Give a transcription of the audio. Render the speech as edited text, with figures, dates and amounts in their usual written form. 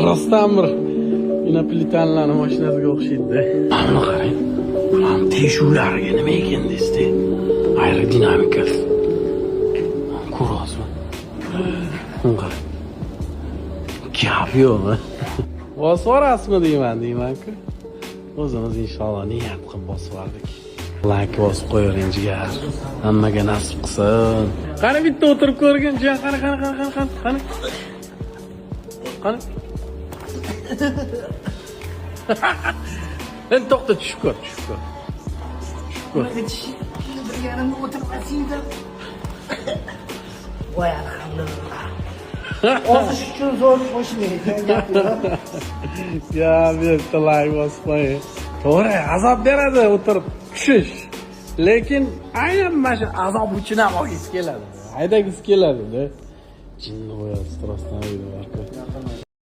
Rostdan bir инопланетян larni mashinasiga o'xshaydi. Mana buni qarang. Bularni teshuvlariga nima ekan desdi. Aerodinamikasi. Ko'ryapsizmi? Buni qarang. Gap yo'q. Bosib yuborasizmi deyman-ku. O'zimiz inshaalloh niyat qilib bosib yubordik. Layk bosib qo'yavering, jigar. Hammaga nasib qilsin. Qani, bitta o'tirib ko'rgin, jiyan, qani, qani, qani, qani, qani, qani. Qani. Endi to'xta, tushib ko'r, tushib ko'r. Tushib ko'r. Bir yarimda o'tirmasiydim. Voy, alhamdulillah. Ozish uchun zo'r mashina ekan, gap yo'q. Ya, bitta layk bosib qo'ying. To'g'ri, azob beradi o'tirib tushish. Lekin aynan mana shu azob uchun ham olgisi keladi. Haydagisi keladi-da. Jinni qo'yasiz rostdan.